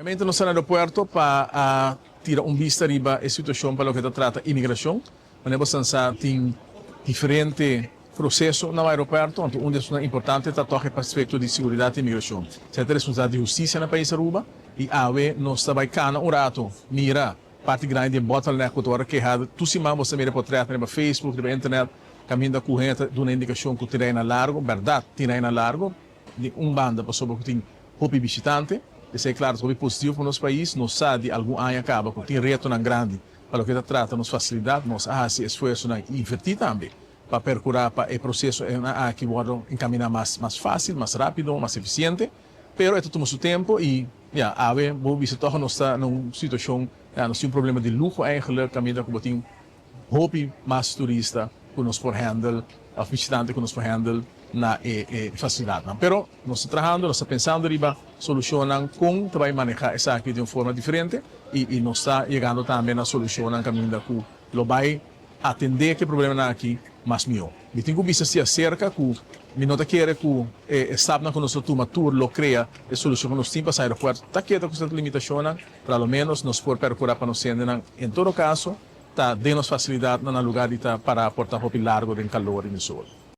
Realmente nos ta na aeropuerto pa a tira un bista riba e situacion pa loke ta trata imigracion. Manera bo san sa tin diferente proceso na aeropuerto, anto un di esunnan importante ta toch e aspecto di seguridad di imigracion. Esei ta responsabilidad di husticia na pais Aruba y awe nos ta bay cana un rato mira parti grandi di e bottleneck cu ta worde keha. Tur siman bo sa mira e potretnan riba Facebook, riba internet, caminda cu hende ta duna indicacion cu tin reina largo. Berdad tin reina largo di un banda pasobra cu tin hopi bishitante. Esei klaro ta hopi positivo pa nos pais. Nos sa di algun aña kaba ku tin retonan grandi pa loke ta trata nos fasilidat. Nos a hasi esfuersonan i invertí tambe pa perkurá pa e proseso aki wòrdu enkaminá mas mas fásil, mas rápido, mas efisiente. Pero e ta tuma su tempu i ya, awe bo bisa tòg nos ta na un situashon, ya, nos tin un problema di luho eigenlik kaminda ku bo tin hopi mas turista ku nos por handle òf bishitante ku nos por handle na e fasilidatnan. Pero nos ta trahando, nos ta pensando riba solushonnan kon ta bai manehá esaki di un forma diferente i nos ta yegando tambe na solushonnan kaminda ku lo bai atendé ku e problemanan aki mas mihó. Mi tin ku bisa si aserka ku mi no ta kere ku e stapnan ku nos ta tuma tur lo krea e solushon ku nos tin pa aeropuerto ta keda ku sierto limitashonnan, pero a lo ménos nos por perkurá pa nos hendenan en todo kaso ta den nos facilidadnan na lugar di ta para por ta hopi largo den calor y den sol.